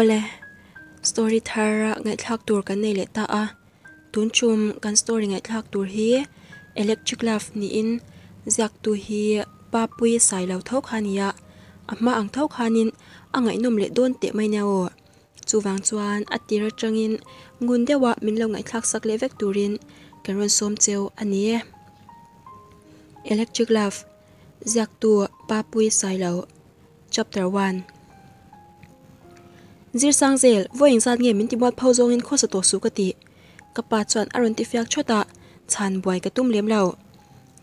Awle, story thar ngaihthlak tur kan nei leh ta a, tun tum kan story ngaihthlak tur hi Electric Love niin ziaktu hi Papui Sailo tho kha a ni a, a hma ang tho khanin a ngaihnawm leh dawn teh mai nia aw. Chuvang chuan a tir atangin ngun deuha min lo ngaihthlak sak leh vek turin kan rawn sawm cheu a ni e. Electric Love, Ziaktu Papui Sailo, Chapter One. Zirsang zel, vawi engzat nge min timuat pho zawngin khawsa tawh suh ka ti. Ka pa chuan a rawn tifiak thawt a, chhan buai ka tum lem lo.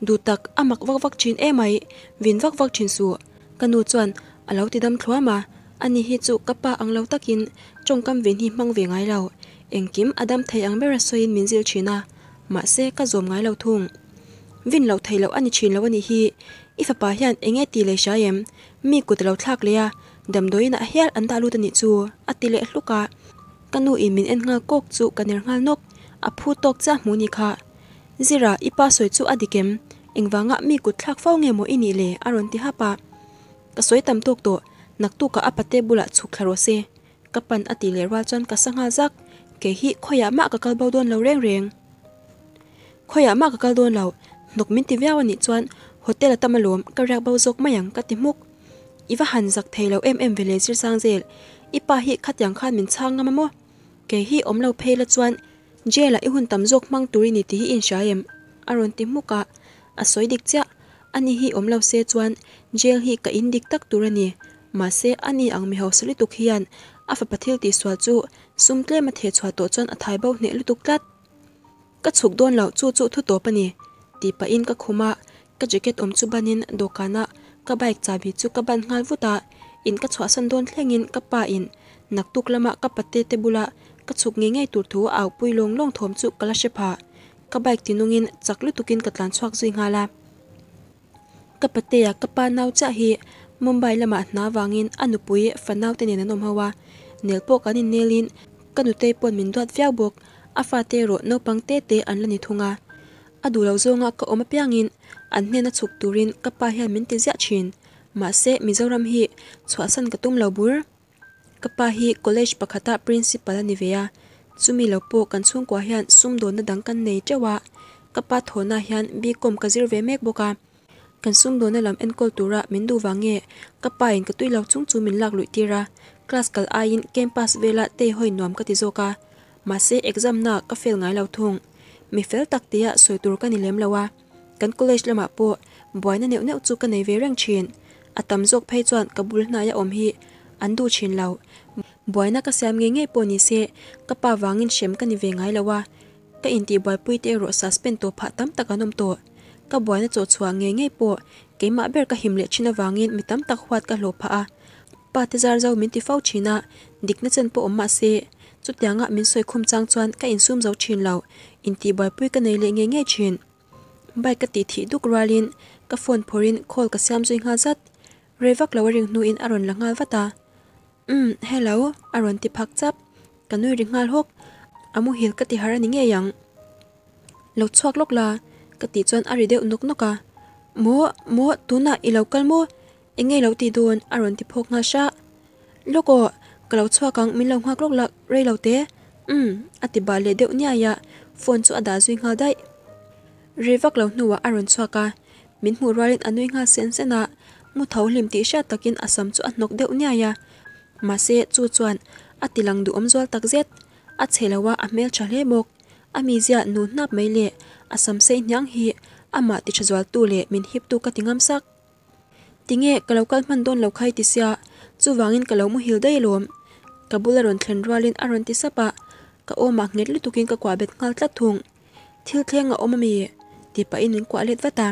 Duh tak, a mak vak vak thin emai, vin vak vak thin suh. Ka nu chuan a lo ti dam thluam a, ani hi chu ka pa ang lo takin tawngkam vin hi hmang ve ngai lo. Engkim a dam thei ang bera sawiin min zilh thin a, mahse ka zawm ngai lo thung. Vin loh theih loh a ni thin lo a nih hi, i fapa hian eng nge tih leh hria em? Mi kut a lo thlak leh a, damdawiinah hial an dah lut a nih chu, a ti leh hluk a. Ka nu in min en nghal kawk chu ka ner nghal nawk, a phu tawk chiah hmuh ni kha. Zira, i pa sawi chu a dik em? Engvanga mi kut thlak fo nge maw i nih le? a rawn ti hap a. Ka sawi tam tawk tawh, naktukah a pate bulah chhuk thla rawh se. Ka pan a tih leh rual chuan ka sa nghal zak, kei hi khawiah mah ka kal bo dawn lo reng reng. Khawiah mah ka kal dawn lo, hnawk min ti viau a nih chuan hotel a tam alawm, ka riak bo zawk mai ang ka ti hmuk. I va han zak thei lo em em ve le Zirsang zel, i pa hi khatiang khan min chhang ngam a maw? Kei hi awm lo phei la chuan Jail ah i hun tam zawk hmang tur i ni tih hi i inhria em? A rawn ti hmuk a, a sawi dik chiah. Ani hi awm lo se chuan jail hi ka in dik tak tur a ni. Mahse, ani ang mi hausa lutuk hian a fapa thil tihsual chu sum tlem a theh chhuah tawh chuan a thai bo hneh lutuk tlat. Ka chhuk dawn lo chu chu thu tawp a ni, tih pahin ka khum a, ka jacket awm chu banin dawhkanah ka bike chahbi chu ka ban nghal vut a, in ka chhuahsan dawn thlengin ka pa in naktuk lama ka pate te bula ka chhuk ngei ngei tur thu a aupui lawng lawng thawm chu ka la hre phah. Ka bike tinungin chak lutukin ka tlan chhuak zui nghal a. Ka patea ka pa nau chiah hi Mumbai lamah hna vangin a nupui fanau te nen an awm ho a, nel pawh kan innelin ka nutei pawn min duat viau bawk, a fate erawh naupang te te an la ni thung a. A duh loh zawnga ka awm apiangin an hnena chhuk turin ka pa hian min ti ziah thin, mahse Mizoram hi chhuahsan ka tum lo bur. Ka pa hi college pakhata principal a ni ve a, chumi lo pawh kan chhungkua hian sumdawnna dang kan nei teuh a, ka pa thawhna hian BCom ka zir ve mek bawk a, kan sumdawnna lam enkawl tura min duh vang nge ka pa in ka tui lo chung chu min lak luih tir a, class kal aiin campus vela tei hawi nuam ka ti zawk a, mahse exam na ka fail ngai lo thung. Mi fel tak tia sawi tur ka ni lem lo a, kan college lamah pawh buaina neuh neuh chu ka nei ve reng thin. A tam zawk phei chuan ka bul hnaia awm hi an duh thin lo. Buaina ka siam ngei ngei pawh ni se, ka pa vangin hrem ka ni ve ngai lo a, ka intihbuaipui te erawh suspend tawh phah tam tak an awm tawh. Ka buaina chawh chhuah ngei ngei pawh keimah ber ka him leh thin avangin mi tam tak huat ka hlawh phah a. Pa te zar zo min ti fo thin a, dikna chen pawh awm mah se, chutianga min sawi khum chang chuan ka insum zo thin lo, intihbuaipui ka nei leh ngei ngei thin. Bike ka tih thih duk rualin ka phone phawrhin call ka siam zui nghal zat. Rei vak lo a ring hnuin a rawn la nghal vat a. Umm, hello, a rawn ti phak chap. Ka nui ri nghal hawk. A muhil ka ti har a ni ngei ang. Lo chhuak lawk la, ka tih chuan a ri deuh nawk nawk a. Maw, maw, tunah i lo kal maw? Eng nge i lo tih dawn? a rawn ti phawk nghal hra. Lawk aw, ka lo chhuak ang, min lo nghak lawk lak, rei lo te. Umm, a ti bah leh deuh niai a, phone chu a dah zui nghal daih. Rei vak lo hnuah a rawn chhuak a, min hmuh rualin a nui nghal sen sen a, mu tho hlim tih hriat takin a sam chu a hnawk deuh niai a. Mahse, chu chuan a ti lang duhawm zual tak zet. A chhe lo a, a hmeltha hle bawk. A mizia nu hnap mai leh a sam sei hniang hi amah ti tha zualtu leh min hiptu ka ti ngam sak. Tinge ka lo kal hman dawn lo khai ti sia, chuvangin ka lo muhil daih alawm. Ka bula rawn thlen rualin a rawn ti sap a, ka awmah nghet lutukin ka kuah bet nghal tlat thung. Thil thleng a awm ami? Tih pahin min kuah let vat a,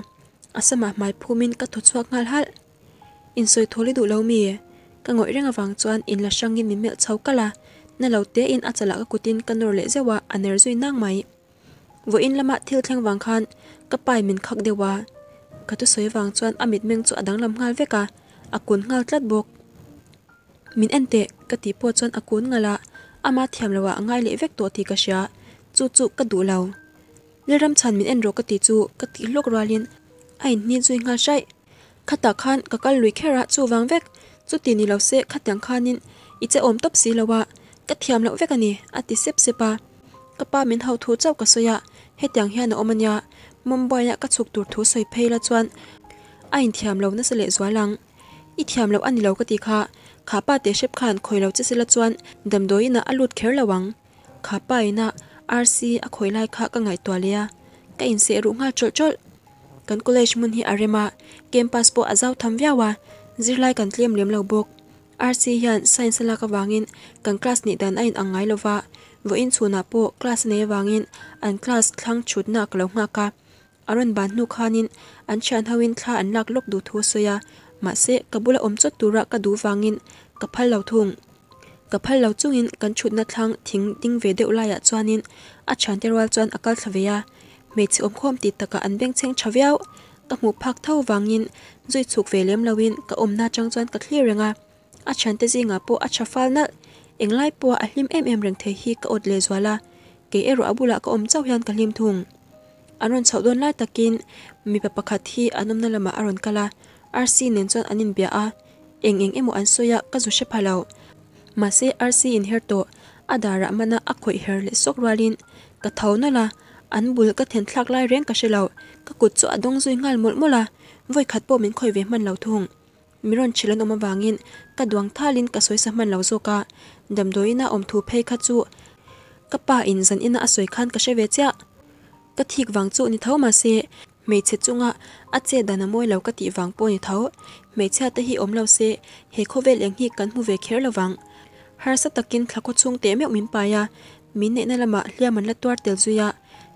a samah hmai phumin ka thaw chhuak nghal halh. Insawi thawl i duh lo mi? Ka ngawih reng avang chuan in la hrangin min melh chho kalh a, na lo tein a chalah ka kutin ka nawr leh zeuh a, a ner zui nang mai. Vawiin lama thil thleng vang khan ka pai min khak deuh a, ka thusawi vang chuan a mitmeng chu a danglam nghal vek a, a kun nghal tlat bawk. Min en teh ka tih pawh chuan a kun ngalh a, ama thiam loh ah a ngai leh vek tawh tih ka hria, chu chu ka duh lo. Lalramchhan min en rawh ka tih chu ka tih hlawk rualin a inhni zui nghal hraih. Khatah khan ka kal lui kher a, chuvang vek, chuti ni lo se khatiang khanin I che awm tawp si lo a, ka thiam loh vek a ni, a ti sep sep a. Ka pa min hau thu chauh ka sawi a, hetiang hian a awm a nia, Mumbai-a ka chhuk tur thu sawi phei la chuan a inthiam lo nasa leh zual ang. I thiam loh a ni lo ka ti kha, kha pa teh hrep khan khawi lo che sela chuan damdawiinah a lut kher lo ang. Kha pa ina RC a khawi lai kha ka ngaihtuah leh a, ka inseh ruh nghal tawlh tawlh. Kan college hmun hi a rem a, campus pawh a zau tham viau a, zirlai kan tlem lem lo bawk. RC hian science a lak avangin kan class nih dan a inang ngai lo va, vawiin chhunah pawh class a nei avangin an class thlang chhutna ka lo nghak a. A rawn ban hnu khanin an thian hoin thla an lak lawk duh thu a sawi a, mahse ka bula awm chawt tura ka duh vangin ka phal lo thung. Ka phal lo chungin kan thutna thlang thing ding ve deuh laiah chuanin a thiante rual chuan a kal thla ve a, hmeichhe awmkhawm tih takah an bengchheng tha viau. Ka hmuh phak tho vangin zui chhuk ve lem loin ka awmna atang chuan ka thlir reng a, a thiante zingah pawh a tha fal nalh. Englai pawha a hlim em em reng thei hi ka awt lehzual a, kei erawh a bulah ka awm chauh hian ka hlim thung. An rawn chhoh dawn lai takin mipa pakhat hi an awmna lamah a rawn kal a, RC nen chuan an inbia a, eng eng emaw an sawi a ka zu hre pha lo. Mahse RC inher tawh, a darah mana a khawih her leh sawk rualin ka tho nawlh a, an bul ka then thlak lai reng ka hre lo, ka kut chu a dawng zui nghal mawlh mawlh a, vawi khat pawh min khawih ve hman lo thung. Mi rawn chhilh an awm avangin ka duang thalin ka sawi sa hman lo zawk a, damdawiin a awm thu phei kha chu ka pa in zan ina a sawi khan ka hre ve chiah. Ka thik vang chu ni tho mahse hmeichhe chunga a chet dan a mawi lo ka tih vang pawh ni tho. Hmeichhia te hi awm lo se he khawvel eng hi kan hmu ve kher lo vang. Harsa takin thla khaw chhung teh meuh min pai a, min neihna lamah hliam an la tuar tel zui a,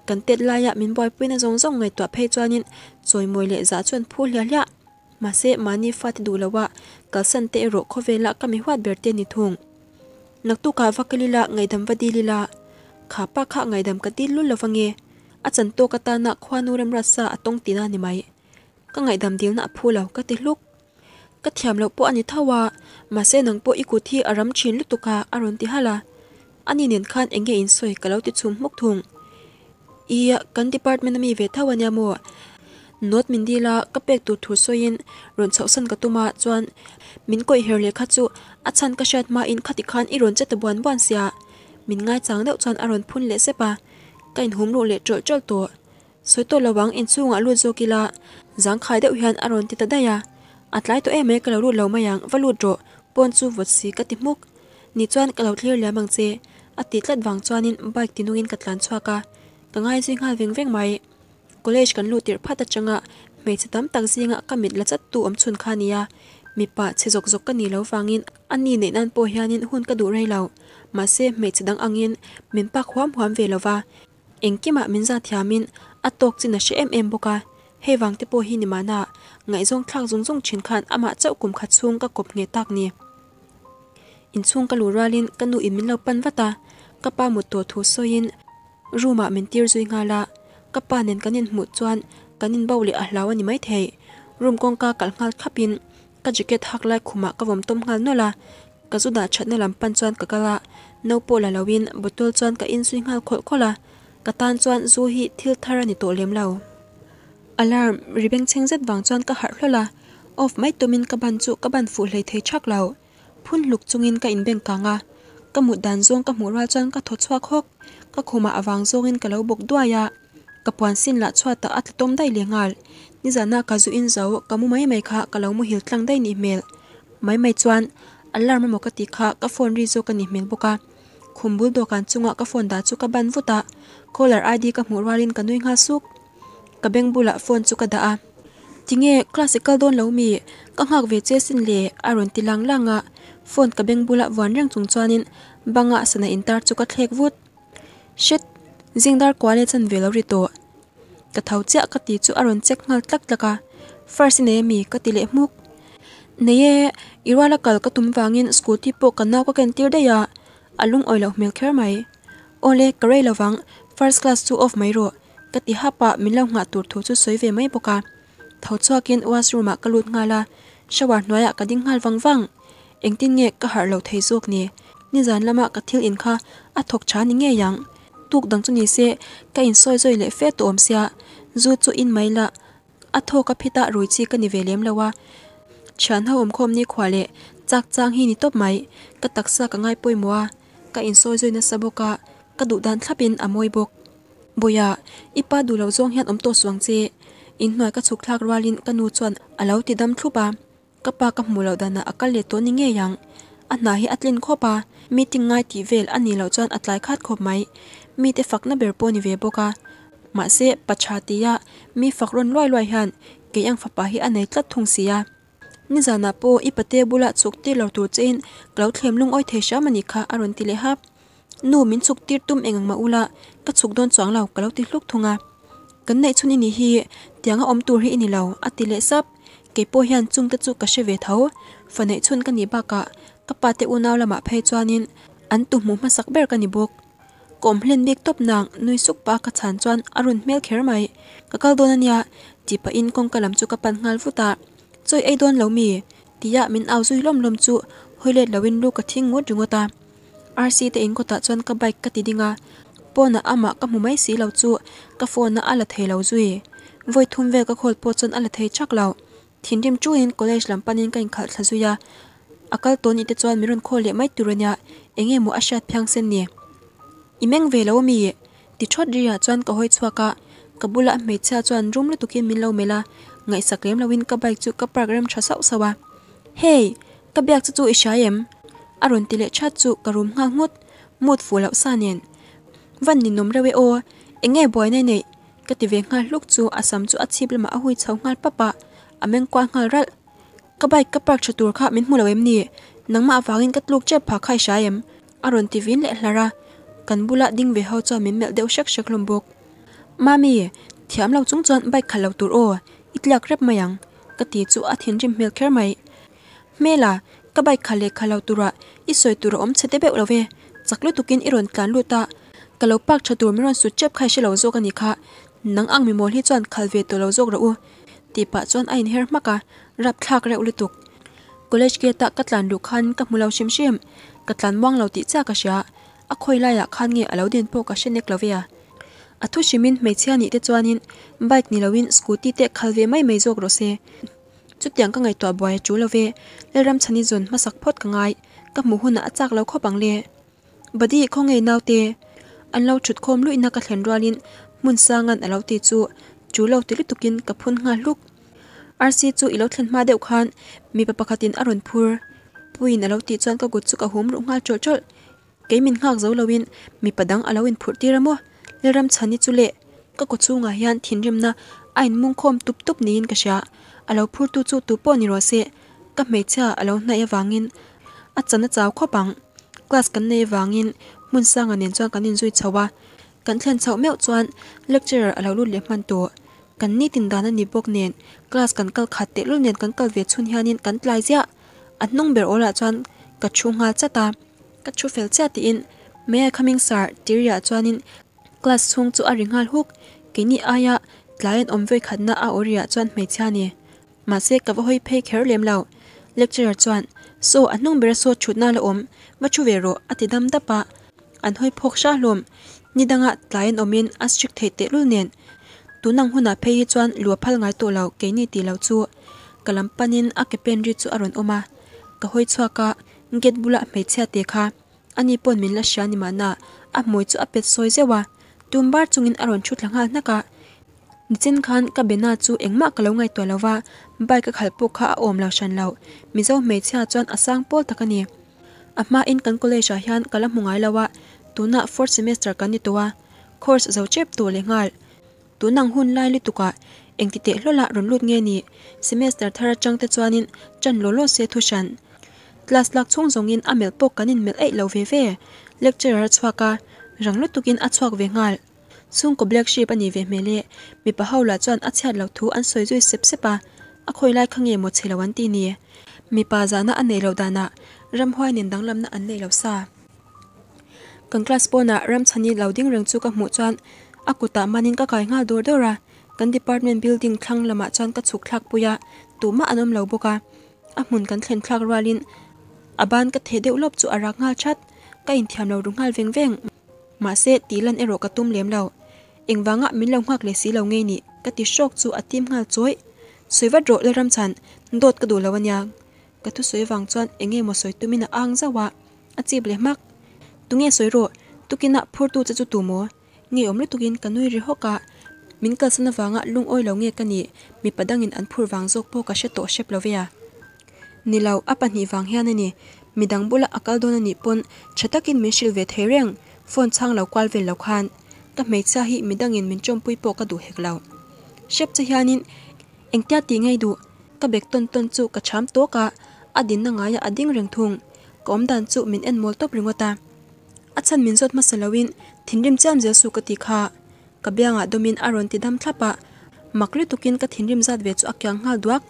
kan tet laia min buaipuina zawng zawng ngaihtuah phei chuanin chawimawi leh zah chuan phu hliah hliah. Mahse, mahni fate duh loha kalsan te erawh khawvela ka mi huat ber te ni thung. Naktukah va kal ila, ngaihdam va dil ila. Kha pa kha ngaihdam ka dil lul lova nge? A chan tawk atana khuanu remruatsa a tawng tina ni mai. Ka ngaihdam dilna a phu lo, ka ti hluk. Ka thiam loh pawh a ni tho a, mahse nang pawh i kut hi a ram thin lutuk a, a rawn ti halh a. Ani nen khan eng nge insawi ka lo ti chhum hmuk thung. I kan department a mi ve tho ania maw? Note min dil a, ka pek tur thu sawiin rawn chhohsan ka tum a, chuan min kawih her leh kha chu a chhan ka hriat hmain khati khan i rawn che ta buan buan sia. Min ngaichang deuh chuan a rawn phun leh sep a, ka inhum ruh leh tawlh tawlh tawh. Sawi tawh lo ang inchhungah lut zawk ila, zangkhai deuh hian a rawn ti ta daih a. A tlai tawh em e ka lo lut lo mai ang, va lut rawh, pawn chu vawt si ka ti hmuk. Ni chuan ka lo thlir liam ang che, a tih tlat vang chuanin bike tinungin ka tlan chhuak a, ka ngaizui nghal veng veng mai. College kan luh tirh phat atanga hmeichhe tam tak zinga ka mit la chat tu awm chhun kha nia, mipa chhe zawk zawk ka nih lo vangin a ni neih nan pawh hianin hun ka duh rei lo. Mahse hmeichhe dang angin min pak huam huam ve lova, engkimah min zat thiamin a tawk chin a hre em em bawk a, hei vang te pawh hi ni mahna ngaihzawng thlak zung zung thin khan amah chauh kum khat chhung ka kawp ngheh tak ni. Inchhung ka luh rualin ka nu in min lo pan vat a, ka pa mut tawh thu sawiin room ah min tir zui nghal a, ka pa nen kan inhmuh chuan kan inbo leh a hlau a ni maithei. Room kawngka kalh nghal thlap in ka jacket hak lai khumah ka vawm tawm nghal nawlh a, ka zu dah thatna lam pan chuan ka kal a, no pawh la lo in bottle chuan ka in zui nghal khawlh khawlh a, ka tan chuan zu hi thil thar a ni tawh lem lo. Alarm ri bengchheng zet vang chuan ka harh hlawlh a, off mai tumin ka ban chu ka ban fuh hlei thei thak lo. Phun hluk chungin ka inbeng kang a, ka mut dan zawng ka hmuh rual chuan ka thaw chhuak hawk. Ka khumah a vang zawngin ka lo bawk duai a, ka puan sin lah chhuatah a tla tawm daih leh nghal. Nizanah ka zu in zo ka mu mai mai kha ka lo muhil tlang daih nih hmel. Mai mai chuan alarm emaw ka tih kha ka phone ri zawk a nih hmel bawk a. Khum bul dawhkan chungah ka phone dah chu ka ban vut a, caller ID ka hmuh rualin ka nui nghal suk. Ka beng bulah phone chu ka dah a. Tinge class i kal dawn lo mi? Ka nghak ve che sin le a rawn ti lang lang a. Phone ka beng bulah vuan reng chung chuanin banga sana intar chu ka thlek vut. Shit! Zing dar kual e chan ve lo ri tawh. Ka tho chiah ka ti chu a rawn check nghal tlak tlak a. First i nei ami? Ka ti leh hmuk. Nei e, i ruala kal ka tum vangin scooty pawh ka nau ka ken tir daih a, a lungawi loh hmel kher mai. Awle, ka rei lovang, first class chu off mai rawh. Ka ti hap a, min lo nghah tur thu chu sawi ve mai bawk a. Tho chhuakin washroom ah ka lut nghal a, shower hnuaiah ka ding nghal vang vang. Engtin nge ka harh lo thei zawk ni? Nizan lama ka thil in kha a thawk tha ni ngei ang. Tuk dang chu ni se ka insawi zawi leh fe tawh awm sia, zu chu in mai la, a thawk a phit a rui chi ka ni ve lem lo a. Thian ho awmkhawm ni khua leh Chak chang hi ni tawp mai, ka taksa ka ngai pawimawh a, ka insawi zui nasa bawk a, ka duh dan thlapin a mawi bawk. Bawiha, i pa duh lo zawng hian awm tawh suang che. Inhnuai ka chhuk thlak rualin ka nu chuan a lo ti dam thlup a, ka pa ka hmuh loh danah a kal leh tawh ni ngei ang. A hna hi a tlin khawp a, meeting ngai tih vel a nih loh chuan a tlai khat khawp mai. Mite fakna ber pawh ni ve bawk a. Mahse, pa tha tia mi fak rawn luai luai hian kei ang fapa hi a nei tlat thung si a. Nizanah pawh i pate bulah chhuk tir lo tur chein ka lo thlem lungawi thei hram a nih kha a rawn ti leh hap. Nu min chhuk tir tum eng ang mah ula ka chhuk dawn chuang lo ka lo ti hluk thung a. Kan neih chhun i nih hi tianga awm tur hi i ni lo a ti leh sap. Kei pawh hian chungte chu ka hre ve tho. Fa neih chhun ka nih bakah ka pate unau lamah phei chuanin an tu hmuh hmasak ber ka ni bawk. Ka awm hlen bik tawp nang nui suk pa ka chhan chuan a rawn hmel kher mai. Ka kal dawn ania tih pahin kawngka lam chu ka pan nghal vut a. Chawi ei dawn lo mi? Tia min au zui lawm lawm chu hawi let loin lu ka thing ngut ringawt a. RC te in kawtah chuan ka bike ka ti ding a, pawnah amah ka hmu mai si lo chu ka phone a a la thei lo zui. Vawi thum vel ka call pawh chuan a la thei chak lo. Thinrim chuin college lam panin ka inkhalh thla zui a, a kal tawh nih te chuan min rawn call leh mai tur ania, eng nge maw a hriat phiang sen ni? I meng ve lo ami? Ti thawt ri ah chuan ka hawi chhuak a, ka bula hmeichhia chuan rum lutukin min lo melh a, ngaihsak lem loin ka bike chu ka park rem tha sauh sauh a. Hey! Ka biak chu chu i hria em? A rawn ti leh that chu ka rum nghal nghut, mood fuh loh sa nen. Van ninawm reuh e aw, eng nge buaina i neih? Ka ti ve nghal hluk chu a sam chu a chhip lamah a hui chho nghal pap a, a meng kual nghal ralh. Ka bike ka park tha tur kha min hmu lo em ni? Nangmah avangin ka tluk tep phah kha i hria em? A rawn ti vin leh hlar a, kan bula ding ve ho chuan min melh deuh hrek hrek hlawm bawk. Mami, thiam lo chung chuan bike khalh lo tur aw, i tliak rep mai ang, ka ti chu a thinrim hmel kher mai. Hmela, ka bike khalh leh khalh lo turah i sawi tur a awm chhe te beuh lo ve, chak lutukin i rawn tlan lut a, ka lo park tha tur min rawn sut tep kha i hre lo zawk a nih kha, nang ang mimawl hi chuan khalh ve tawh lo zawk rawh u, tih pah chuan a inher hmak a, rapthlak reuh lutuk. College gate ah ka tlan luh khan ka hmu lo hrim hrim, ka tlan muang lo tih chiah ka hria, a khawi laiah khan nge a lo din pawh ka hre nek lo ve a. A thu hrimin hmeichhia nih te chuanin bike ni loin scooty te khal ve mai mai zawk rawh se. Chutiang ka ngaihtuah buai a tul lo ve, Lalramchhani zawn hmasak phawt ka ngai, ka hmuh hunah a chak lo khawp ang le. Badi khaw ngei naute, an lo thut khawm luihna ka thlen rualin hmun sangan a lo ti chu tul lo ti lutukin ka phun nghal hluk. Rc chu i lo thlen hma deuh khan mipa pakhatin a rawn phur. Puiin a lo tih chuan ka kut chu ka hum ruh nghal tawlh tawlh. Kei min nghak zo loin mipa dang a lo inphurh tir a maw? Lalramchhani chu leh ka kaw chhungah hian thinrimna a inmung khawm tup tup niin ka hria. A lo phurtu chu tu pawh ni rawh se, ka hmeichhia a lo hnaih avangin a chan a chau khawp ang. Class kan nei avangin hmun sanga nen chuan kan inzui chho a, kan thlen chhoh meuh chuan lecturer a lo lut leh hman tawh. Kan nitin dan a ni bawk nen class kan kal khat tehlul nen kan kal ve chhun hianin kan tlai ziah. A hnung ber awlah chuan ka thu nghal chat a, ka thu fel chiah tiin May I coming sir ti riah chuanin class chhung chu a ri nghal huk. Keini aia tlai an awm vawi khatna a aw riah chuan hmeichhia a ni. Mahse ka va hawi phei kher lem lo. Lecturer chuan, Saw a hnung bera saw thutna la awm, va thu ve rawh a ti dam dap a. An hawi phawk hra hlawm. Ni danga tlai an awmin a strict theih tehlul nen. Tun ang hunah phei hi chuan lu a phal ngai tawh lo keini tih lo chu. Ka lam panin a ke pen ri chu a rawn awm a. Ka hawi chhuak a, gate bulah hmeichhia te kha. Ani pawn min la hria ni mahna a hmui chu a pet sawi zeuh a. Tum bar chungin a rawn thu thla nghal hnak a. Nichin khan ka bena chu engmah ka lo ngaihtuah lo va, bike a khalh pawh kha a awm lo hran lo. Mizo hmeichhia chuan a sang pawl tak a ni. A hmain kan college ah hian ka la hmu ngai lo a, tunah fourth semester kan ni tawh a, course zo chep tawh leh nghal. Tunang hun lai lutukah engti teh hlawla rawn lut nge ni? Semester thar atang te chuanin ṭan law law se thu hran. Class lak chhung zawngin a melh pawh kan inmelh eih lo ve ve. Lecturer a chhuak a, rang lutukin a chhuak ve nghal. Chhungkaw black sheep a nih ve hmel e, mipa ho lah chuan a chhiat loh thu an sawi zui sep sep a, a khawi lai kha nge maw chhe lo an ti ni? Mipa zahna a neih loh danah ramhuai nen danglamna an nei lo sa. Kan class pawnah Ramchhani lo ding reng chu ka hmuh chuan a kutah manin ka kai nghal dawr dawr a, kan department building thlang lamah chuan ka chhuk thlak pui a, tumah an awm lo bawk a, a hmun kan thlen thlak rualin a ban ka theh deuh lawp chu a rak nghal that, ka inthiam lo ru nghal veng veng. Mahse, tih lan erawh ka tum lem lo. Engvanga min lo nghak leh si lo ngei nih? Ka ti hrawk chu a tim nghal chawih. Sawi vat rawh Lalramchhan, dawt ka duh lo ania. Ka thusawi vang chuan eng nge maw sawi tumin a ang zauh a, a chip leh hmak. Tunge sawi rawh, tukinah phurtu che chu tu maw? Ngeiawm lutukin ka nui ri hawk a, min kalsan avanga lungawi lo nge ka nih, mipa dangin an phur vang zawk pawh ka hre tawh hrep lo ve a. Ni lo, a pahnih vang hian a ni. Midang bula a kal dawn a nih pawn tha takin min hrilh ve thei reng, phone chhang lo kual vel lo khan. Ka hmeichhia hi midangin min tawmpui pawh ka duh hek lo. Hrep che hianin engtia tih ngei duh? Ka bek tawn tawn chu ka cham tawk a, a dinna ngaiah a ding reng thung. Ka awmdan chu min en mawl tawp ringawt a. A chhan min zawt hmasa loin thinrim chiam zel suh ka ti kha. Ka biangah dawmin a rawn ti dam thlap a, mak lutukin ka thinrim zat ve chu a kiang nghal duak.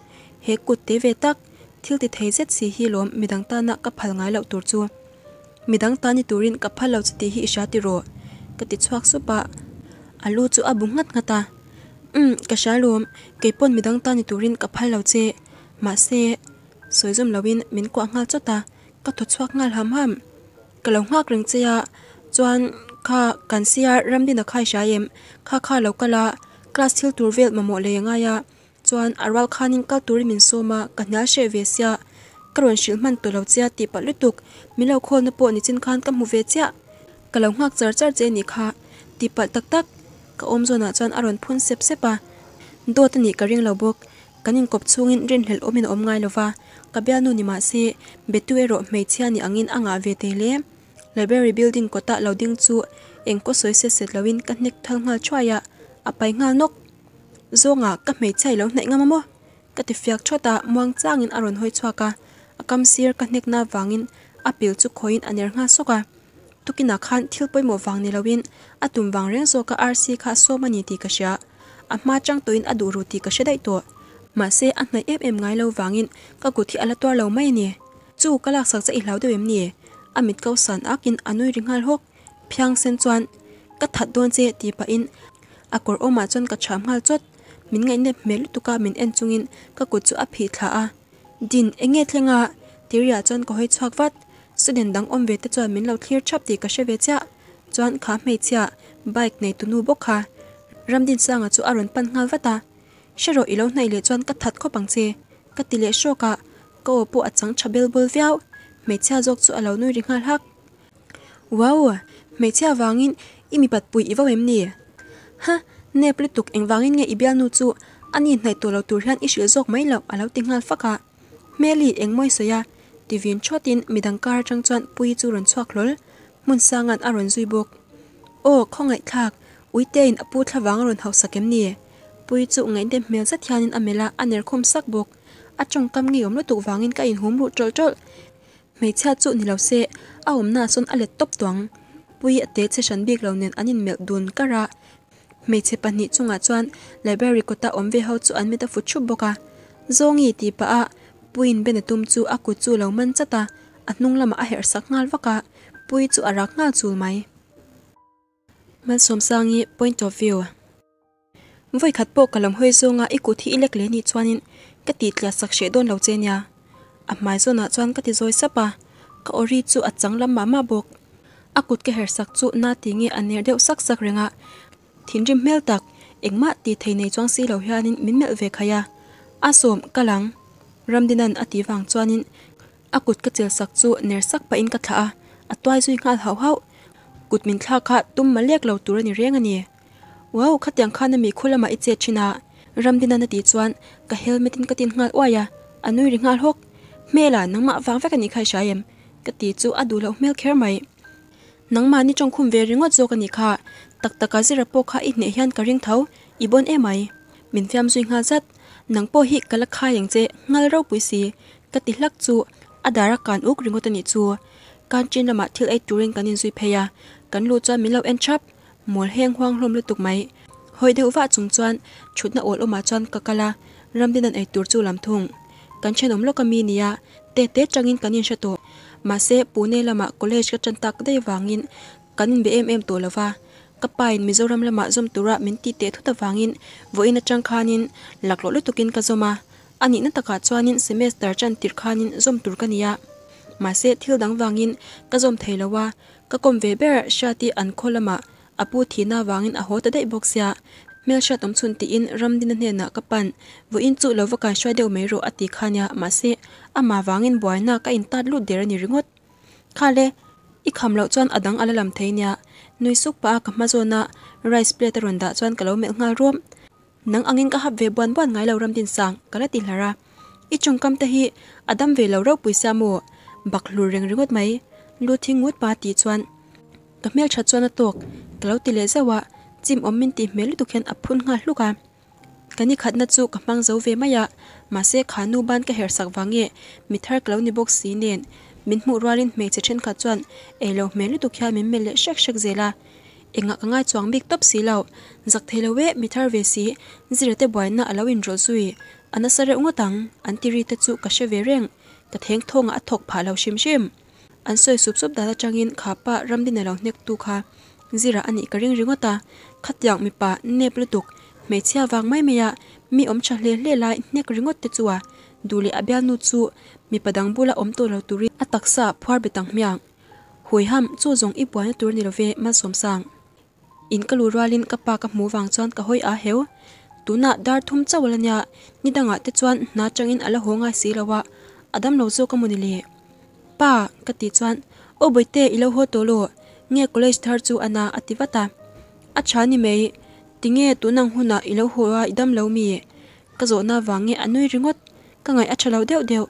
He kut te ve tak, thil ti thei zet si hi lawm midang tana ka phal ngai loh tur chu. Midang ta ni turin ka phal lo che tih hi i hria tiraw? Ka ti chhuak sup a, a lu chu a bu nghat nghat a. Umm, ka hria lawm, keipawn midang ta ni turin ka phal lo che. Mahse, sawi zawm loin min kuah nghal chawt a, ka thaw chhuak nghal ham ham. Ka lo nghak reng che a, chuan kha kan siar Ramdina kha i hria em? Kha kha lo kal a, class thil tur vel mamawh lei a ngai a, chuan a rual khanin kal turin min sawm a, ka hnial hreh ve sia, ka rawn hrilh hman tawh lo che a tih palh lutuk, min lo khawlna pawh nichin khan ka hmu ve chiah. Ka lo nghak char char che nih kha tih palh tak tak, ka awm zawnah chuan a rawn phun sep sep a, dawt a nih ka ring lo bawk. Kan inkawp chhungin rinhlelh awmin a awm ngai lova, ka bialnu ni mah se, betu erawh hmeichhia ni angin a ngah ve thei hle. Library building kawtah lo ding chu engkaw sawi set set loin ka hnek thal nghal thuai a, a pai nghal nawk. Zawnga ka hmeichhia i lo hnaih ngam a maw? Ka ti fiak thawt a, muang changin a rawn hawi chhuak a, a kam sir ka hnekna vangin a pil chu khawiin a ner nghal sawk a. Tukinah khan thil pawimawh vang ni loin a tum vang reng zawka arsi kha a sawm a ni tih ka hria. A hma chang tawhin a duh ru tih ka hre daih tawh. Mahse, a hnaih em em ngai lo vangin ka kut hi a la tuar lo mai a ni. Chu, ka laksak che i hlau deuh em ni? A mit ko san akin a nui ri nghal hawk. Phiang sen chuan, Ka that dawn che tih pahin a kawr awmah chuan ka chham nghal chawt. Min ngaihnep hmel lutuka min en chungin ka kut chu a phih thla a. Din, eng nge thleng a? Tiriah chuan ka hawi chhuak vat. Student dang awm ve te chuan min lo thlir thap tih ka hre ve chiah. Chuan kha hmeichhia bike nei tunu bawk kha Ramdinsanga chu a rawn pan nghal vat a. Hre rawh i lo hnaih leh chuan ka that khawp ang che ka ti leh hrawk a, ka aw pawh a chang tha bel bawl viau. Hmeichhia zawk chu a lo nui ri nghal hak. Wow! Hmeichhia vangin i mipat pui i vo em ni? Ha! Nep lutuk engvangin nge i bialnu chu a ni hnaih tawh lo tur hian i hrilh zawk mai loh a lo ti nghal fak a. Hmeli engmawi sawi a, ti vin thawtin midang kar atang chuan Puii chu rawn chhuak hlawl. Hmun sanga'n a rawn zui bawk. Aw, khawngaihthlak, Uitein a pu thlavang a rawn hausak em ni? Puii chu ngaihdem hmel zet hianin a melh a, a ner khum sak bawk. A tawngkam ngeiawm lutuk vangin ka inhum ruh tawlh tawlh. Hmeichhia chu ni lo se, a awmna sawn a let tawp tawh ang. Puii a te che hran bik lo nen an inmelh dun kar a. Hmeichhe pahnih chungah chuan library kawta awm ve ho chu an mit a fut thup bawk a. Zawngi tih pah a Puiin ben a tum chu a kut chu lo man chat a, a hnung lamah a herh sak nghal vak a, Puii chu a rak nghal chul mai. Malsawmsangi point of view. Vawikhat pawh ka lam hawi zawnga i kut hi i lek leh nih chuanin ka tih tliah sak hreh dawn lo che nia. A hmai zawnah chuan ka ti zawi sap a, ka aw ri chu a chang lam mah mah bawk. A kut ka herh sak chu na ti nge a ner deuh sak sak reng a, thinrim hmel tak, engmah tih thei nei chuang si lo hianin min melh ve khaih a. A sawm, ka lang. Ramdina'n a tih vang chuanin A kut ka chel sak chu ner sak pahin ka thlah a, a tuai zui nghal hauh hauh. Kut min thlak kha tum ma lek lo tur a ni reng a ni. Wow, khatiang khan ami khu lamah i chet thin a, Ramdina'n a tih chuan ka helmet in ka tin nghal uai a, a nui ri nghal hawk. Hmela, nangmah vang vek a nih kha i hria em? Ka ti chu a duh loh hmel kher mai. Nangmah ni tawngkhum ve ringawt zawk a nih kha, tak taka zira pawh kha i hneh hian ka ring tho, i bawn emai. Min fiam zui nghal zat, nang pawh hi ka la khai ang che, nghal ropui si, Ka ti hlak chu a dar a kan uk ringawt a nih chu. Canteen lamah thil ei turin kan inzui phei a, kan luh chuan min lo en thap. Mawl heng huang hlawm lutuk mai. Hawi deuh vah chung chuan thutna awl awmah chuan ka kal a, Ramdina'n ei tur chu lam thung. Kan thenawm lawk a mi nia, te te tangin kan inhre tawh. Mahse, Pune lamah college ka tan tak daih avangin kan inbe em em tawh lo va. Ka pain Mizoram lamah zawm tura min tih teh thut avangin vawiin atang khanin laklawh lutukin ka zawm a, A nihna takah chuanin semester chan tirh khanin zawm tur ka ni a, mahse thil dang vangin ka zawm thei lo a, ka kawm ve ber Hriati an khaw lamah a pu thihna vangin a haw ta daih bawk sia. Hmelhriat awm chhun tiin Ramdina hnenah ka pan, Vawiin chu lo va kai hruai deuh mai rawh a ti kha nia, mahse amah vangin buaina ka intat lut der a ni ringawt. Khale, i kham loh chuan a dang a la lam thei nia, nui suk pah a ka hma zawna rice plate a rawn dah chuan ka lo melh nghal ruam. Nang angin ka hap ve buan buan ngai lo Ramdinsang, ka la ti hlar a. I chungkam te hi a dam ve lo ropui sia maw? Bak hlur reng ringawt mai. Lu thing ngut pa tih chuan ka hmeltha chuan a tawk ka lo ti leh zauh a, chim awm min tih hmel lutuk hian a phun nghal hluk a. Ka ni khatna chu ka hmang zo ve mai a, mahse kha nu ban ka herh sak vang nge mi thar ka lo ni bawk si nen min hmuh rualin hmeichhe thenkhat chuan ei lo hmel lutuk hian min melh leh hrek hrek zel a. Engah ka ngai chuang bik tawp si lo, zak thei lo e, mi thar ve si, zira te buaina a lo inrawlh zui, a nasa reuh ngawt ang, an ti ri te chu ka hre ve reng, ka theng thawngah a thawk phah lo hrim hrim. An sawi sup sup dan atangin kha pa Ramdina lo hnek tu kha zira a nih ka ring ringawt a, khatiang mipa nep lutuk, hmeichhia vang mai mai a mi awm tha hle hle lai hnek ringawt te chu a duh leh a bialnu chu mipa dang bula awm tawh lo turin a taksa phuar bet ang hmiang. Huiham, chu zawng i buaina tur ni love Malsawmsang. In ka luh rualin ka pa ka hmuh vang chuan ka hawi a heu. Tunah dar thum chauh ala nia, ni dangah te chuan hna tangin ala haw ngai si lo a, a dam lo zawk a maw ni le? Pa, ka tih chuan, Aw Bawihte, i lo haw tawh law, nge college thar chu a na a ti vat a. A tha ni mai, tinge tunang hunah i lo haw a i dam lo mi? Ka zawhna vang nge a nui ringawt, ka ngaih a tha lo deuh deuh.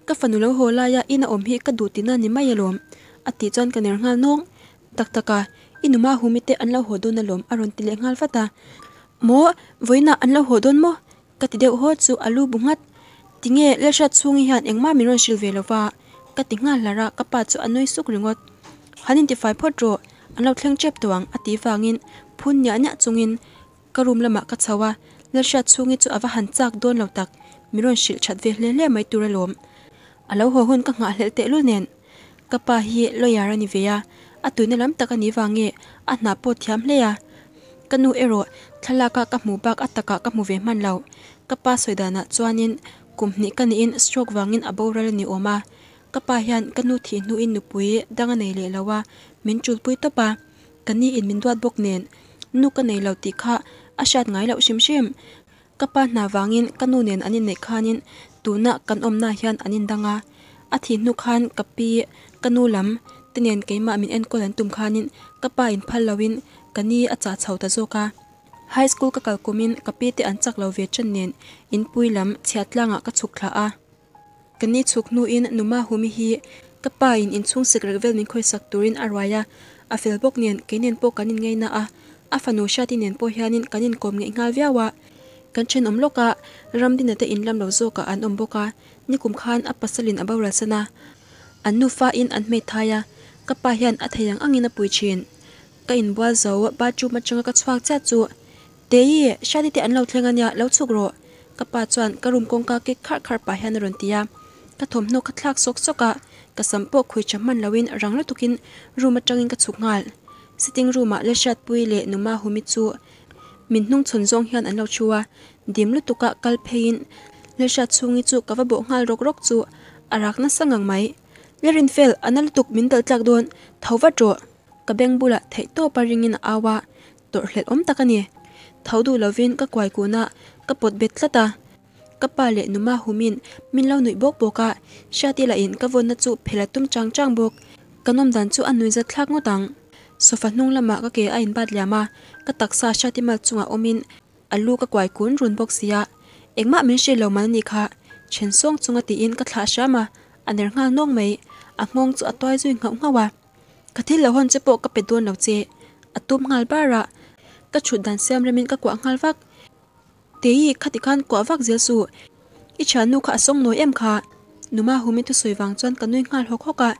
Ka fanu lo haw laia ina awm hi ka duh tihna ni mai alawm, a tih chuan ka ner nghal nawng. Tak tak a, i numa humi te an lo haw dawn alawm a rawn ti leh nghal vat a. Maw, vawiinah an lo haw dawn maw? Ka ti deuh haw chu a lu bu nghat. Tinge, Lalhriat chhungi hian engmah min rawn hrilh ve lo va, ka ti nghal hlar a, ka pa chu a nui suk ringawt. Han intifai phawt rawh, an lo thleng tep tawh ang a tih vangin phun niah niah chungin Ka room lamah ka chho a, Lalhriat chhungi chu a va han chak dawn lo tak, min rawn hrilh that ve hle hle mai tur alawm. A lo haw hun ka nghahhlelh tehlul nen. Ka pa hi lawyer a ni ve a, a tuina lam tak a ni vang nge a hna pawh thiam hle a. Ka nu erawh thlalak a ka hmuh bak a takah ka hmu ve hman lo. Ka pa sawi danah chuanin kum hnih ka niin stroke vangin a boral a ni awm a. Ka pa hian ka nu thih hnuin nupui dang a nei leh lo a, min tulpui tawp a. Ka ni in min duat bawk nen nu ka nei lo tih kha a hriat ngai loh hrim hrim. Ka pa hna vangin ka nu nen an inneih khanin tuna kan awmna hian an indang a. A thih hnu khan ka pi, ka nu lam te nen keimah min enkawl an tum khanin ka pa in phal loin ka ni a chah chho ta zawk a. High school ka kal kumin ka pi te an chak lo ve ṭan nen inpui lam chhiat tlangah ka chhuk thla a. Ka ni chhuk hnuin Numa Humi hi ka pa in inchhung sikrek vel min khawisak turin a ruai a, a fel bawk nen kei nen pawh kan inngaina a, a fanu Hriati nen pawh hianin kan inkawm ngeih nghal viau a. Kan thenawm lawk a, Ramdina te inlam lo zawkah an awm bawk a, nikum khan a pasalin a boral san a, an nufa in an hmeithai a, ka pa hian a thei ang angin a pui thin. Ka inbual zo, bathroom atanga ka chhuak chiah chu Tei, Hriati te an lo thleng a nia, lo chhuk rawh. Ka pa chuan ka room kawngka kik kharh kharh pah hian a rawn ti a. Ka thawmhnaw ka thlak sawk sawk a, ka sam pawh khui tha hman loin rang lutukin room atangin ka chhuk nghal. Sitting room ah Lalhriatpui leh Numa Humi chu min hnung chhawn zawng hian an lo thu a, dim lutuka kal pheiin Lalhriatchhungi chu ka va bawh nghal rawk rawk chu a rak nasa ngang mai. Lalrinfel, a na lutuk min dal tlak dawn, tho vat rawh. Ka beng bulah theihtawpa ringin a au a, tawrhhlelh awm tak a ni. Tho duh lovin ka kuai kun a, ka pawt bet tlat a. Ka pa leh Numa humin min lo nuih bawk bawk a, Hriati lahin ka vawnna chu phel a tum chang chang bawk. Ka nawm dan chu a nui zat thlak ngawt ang. Sofa hnung lamah ka ke a inbat liam a, ka taksa Hriati mal chungah awmin a lu ka kuai kun run bawk sia. Engmah min hrilh lo man a nih kha, then sawng chunga tiin ka thlah hram a, a ner nghal nawng mai. A nghawng chu a tuai zui nghauh nghauh a. Ka thil lo hawn che pawh ka pe dawn lo che, a tum nghal bar a, ka chhut dan siam remin ka kuah nghal vak. Tei, khati khan kuah vak zel suh, i thiannu kha a sawng nawi em kha? Numa Humi thusawi vang chuan ka nui nghal hawk hawk a,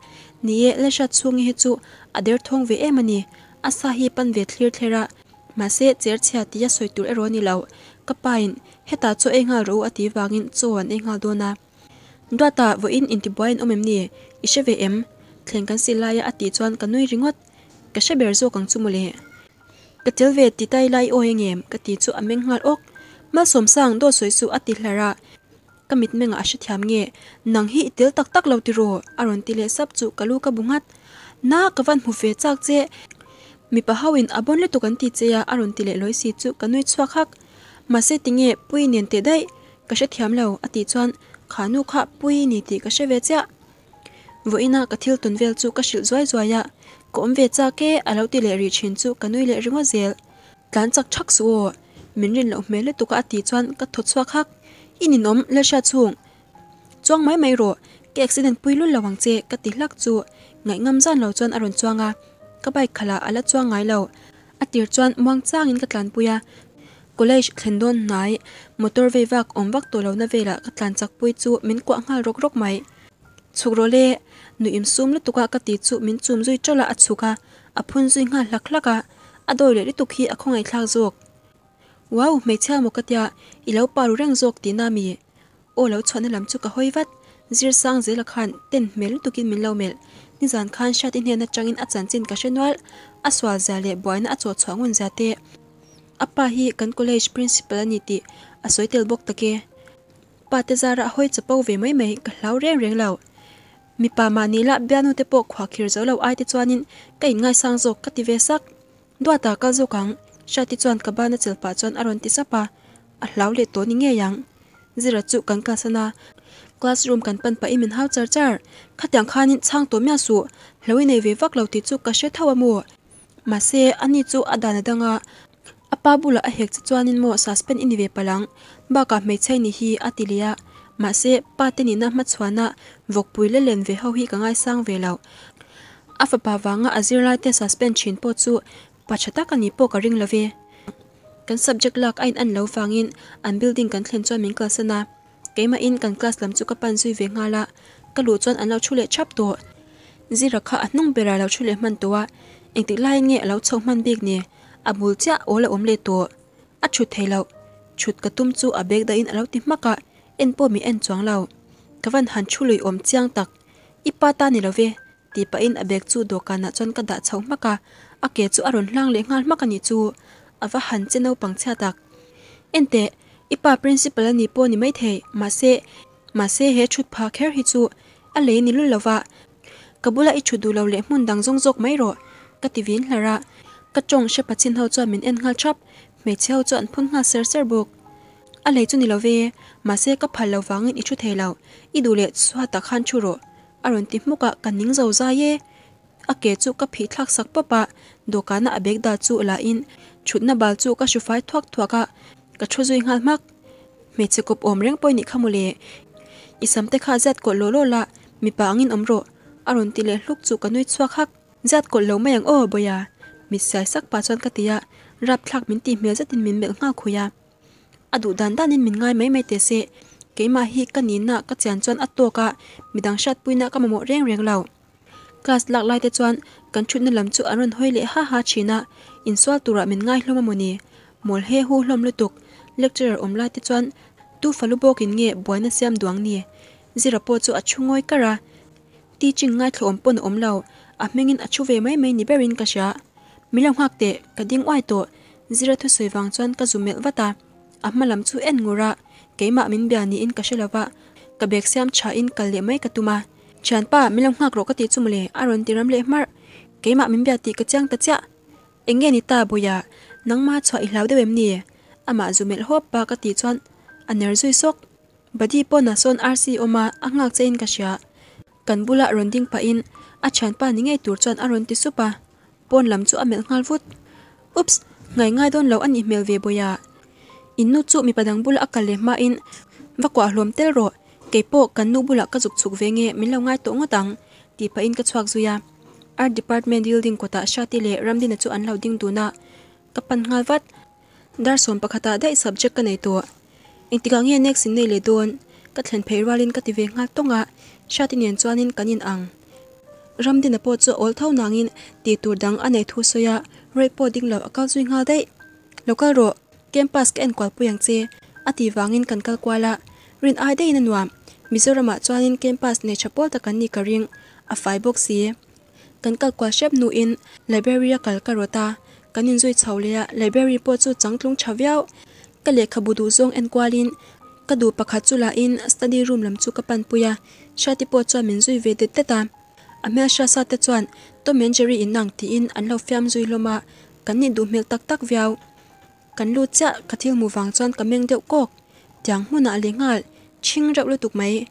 ni e, Lalhriat chhungi hi chu a derthawng ve em a ni, a sa hi pan ve thlir thler a, mahse cher chhia tia sawi tur erawh a ni lo, ka pain hetah chaw ei nghal rawh u a tih vangin chaw an ei nghal dawn a. Duata, vawiin intibuai an awm em ni? I hre ve em? Thleng kan sil laia a tih chuan ka nui ringawt. Ka hre ber zawk ang chu mawle. Ka tel ve ti tai lai awi angem? Ka ti chu a meng nghal awk. Malsawmsang, dawt sawi suh a ti hlar a. Ka mitmengah a hrethiam nge? Nang hi i tel tak tak lo tiraw? A rawn ti leh sap chu ka lu ka bu nghat. Na, ka van hmu ve chak che. Mipa ho in a bon lutuk an ti che a a rawn ti leh lawi si chu ka nui chhuak hak. Mahse tinge Puii nen teh daih ka hrethiam lo a tih chuan kha nu kha Puii ni tih ka hre ve chiah. Vawiina ka thil tawn vel chu ka hrilh zuai zuai a, ka awm ve chak e a lo ti leh rih thin chu ka nui leh ringawt zel. Tlan chak thak suh aw, min rin loh hmel lutuk a a tih chuan ka thaw chhuak hak. I ninawm Lalhria chhung chuang mai mai rawh, ka accident pui lul lo ang che ka ti hlak chu ngaihngam zan lo chuan a rawn chuang a, ka bike khalh ah a la chuang ngai lo. A tir chuan muang changin ka tlanpui a, college thlen dawn hnai motor vei vak awm vak tawh lohna velah ka tlan chak pui chu min kuah nghal rawk rawk mai. Chhuk rawh le, nuih insum lutuk a ka ti chu min chum zui ṭawlh a, a chhuk a, a phun zui nghal hlak hlak a, a dawi leh lutuk hi a khawngaihthlak zawk. Wow, hmeichhia maw ka tia, i lo pa ru reng zawk tihna mi? Aw lo chhuahna lam chu ka hawi vat, Zirsang zela khan ten hmel lutukin min lo melh. Nizan khan Hriati hnen atangin a chanchin ka hre nual, a sual zia leh buaina a chawh chhuah ngun zia te. A pa hi kan college principal a ni tih a sawi tel bawk tak e. Pa te zara a hawi chapo ve mai mai ka hlau reng reng lo. Mipa mahni lah bialnu te pawh khuahkhir zo lo ai te chuanin ka inngaisang zawk ka ti ve sak. Duata kal zawk ang, Hriati chuan ka bana chelh pah chuan a rawn ti sap a, a hlau leh tawh ni ngei ang. Zira chu kan class ana, classroom kan pan pahin min hau char char. Khatiang khanin chhang tawh miah suh, hlo i nei ve vak lo tih chu ka hre tho a maw? Mahse, ani chu a dan a dang a, a pa bulah a hek che chuanin maw suspend i ni ve palh ang, bakah hmeichhia i ni hi a ti leh a. Mahse, pa te nihna hmachhuana vawkpui la len ve ho hi ka ngaisang ve lo. A fapa vanga a zirlaite suspend thin pawh chu pa tha tak a nih pawh ka ring lo ve. Kan subject lak a in an lo vangin an building kan thlen chuan min kalsan a, keimahin kan class lam chu ka pan zui ve nghal a, ka luh chuan an lo thu leh thap tawh. Zira kha a hnung berah a lo thu leh hman tawh a, engtik laiin nge a lo chho hman bik ni? A bul chiah awl a awm leh tawh. A thut thei loh. Thut ka tum chu a bag dahin a lo ti hmak a, en pawh mi en chuang lo. Ka van han thu lui awm chiang tak. I pa ta ni lo ve, tih pahin a bag chu dawhkanah chuan ka dah chho hmak a, a ke chu a rawn hlang leh nghal hmak a nih chu. A va han che naupang chhia tak. Enteh, i pa principal a ni pawh ni maithei, mahse, mahse he thut pha kher hi chu a lei ni lul lo va, ka bula i thut duh lo leh hmun dang zawng zawk mai rawh, ka ti vin hlar a. Ka tawng hre pachin ho chuan min en nghal thap, hmeichhe ho chu an phun nghal ser ser bawk. A lei chu ni lo ve, mahse ka phal lo vangin i thu thei lo, i duh leh chhuatah khan thu rawh, a rawn ti hmuk a, ka ning zo zai e. A ke chu ka phih thlak sak pawp a, dawhkana a bag dah chu la in thutna bal chu ka hru fai thuak thuak a, ka thu zui nghal hmak. Hmeichhe kawp awm reng pawh i nih kha mawle, i sam te kha zat kawlh law law la, mipa angin awm rawh, a rawn ti leh hluk chu ka nui chhuak hak. Zat kawlh lo mai ang aw, Bawia, mit siai sak pah chuan ka ti a, rapthlak min tih hmel zetin min melh nghal khui a. A duh dan danin min ngai mai mai teh se, keimah hi ka nihna ka chian chuan a tawk a, midang hriatpuina ka mamawh reng reng lo. Class lak lai te chuan kan thutna lam chu an rawn hawi leh ha ha thin a, insual turah min ngai hlawm a mawni? Mawl he hu hlawm lutuk. Lecturer awm lai te chuan tu falu bawkin nge buaina siam duang ni? Zira pawh chu a thu ngawi kar a, teaching ngaithlawm pawn a awm lo, a hmingin a thu ve mai mai ni berin ka hria. Min lo nghak teh, ka ding uai tawh. Zira thusawi vang chuan ka zu melh vat a, a hma lam chu en ngur a, keimah min bia niin ka hre lo va, ka bag siam tha in kal leh mai ka tum a. Thianpa, min lo nghak rawh ka tih chu mawle, a rawn ti ram leh hmarh. Keimah min bia tih ka chiang ta chiah. Eng nge ni ta Bawia, nangma chhuah i hlau deuh em ni? Amah zu melh hawp pa ka tih chuan a ner zui sawk. Badi pawnah sawn arsi awm a, a nghak che in ka hria. Kan bulah rawn ding pahin a thianpa ni ngei tur chuan a rawn ti sup a, pawn lam chu a melh nghal vut. Oops! Ngai ngai dawn lo a nih hmel ve Bawia. In nu chu mipa dang bula a kal leh hmain va kuah hlawm tel rawh, keipawh kan nu bulah ka zuk chhuk ve nge min lo ngai tawh ngawt ang tih pahin ka chhuak zui a. Art department building kawtah Hriati leh Ramdina chu an lo ding dun a, ka pan nghal vat. Dar sawm pakhatah daih subject ka nei tawh. Engtikah nge next in nei leh dawn? Ka thlen phei rualin ka ti ve nghal tawng a, Hriati nen chuanin kan in ang. Ramdina pawh chu a awl tho nangin tih tur dang a nei thu sawi a, Ray pawh ding lo a kal zui nghal daih. Lo kal rawh, campus ka enkual pui ang che, a tih vangin kan kal kual a, rin ai daihin a nuam. Mizoramah chuanin campus nei tha pawl tak an nih ka ring, a fai bawk si. Kan kal kual hrep hnuin library a kal ka rawt a, kan inzui chho leh a, library pawh chu changtlung tha viau. Ka lehkhabu duh zawng en kualin ka duh pakhat chu lahin study room lam chu ka panpui a, Hriati pawh chuan min zui ve det det a. A hmelhriat sa te chuan Tom and Jerry in ang tiin an lo fiam zui hlawm a, kan nih duh hmel tak tak viau. Kan lut chiah ka thil hmu vang chuan ka meng deuh kawk. Tiang hmunah leh nghal chhing reuh lutuk mai.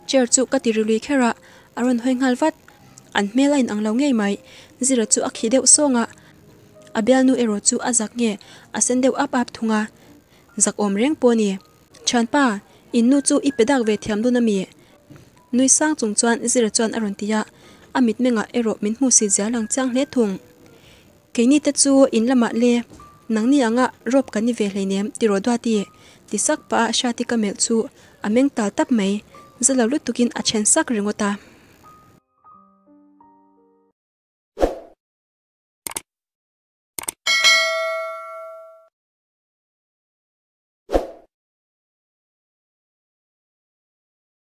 Chair chu ka ti ri lui kher a, a rawn hawi nghal vat. An hmel a inang lo ngei mai. Zira chu a khi deuh sawng a, a bialnu erawh chu a zak nge a sen deuh ap ap thung a. Zak awm reng pawh a ni. Thianpa, in nu chu i pe dak ve thiam dawn a mi? Nui sang chung chuan Zira chuan a rawn ti a, a mitmengah erawh min hmu si zia lang chiang hle thung. Keini te chu in lamah le, nangni anga rawp kan ni ve hleinem ti rawh Duati, ti sak pah a Hriati ka melh chu a meng tal tap mai, za lo lutukin a then sak ringawt a.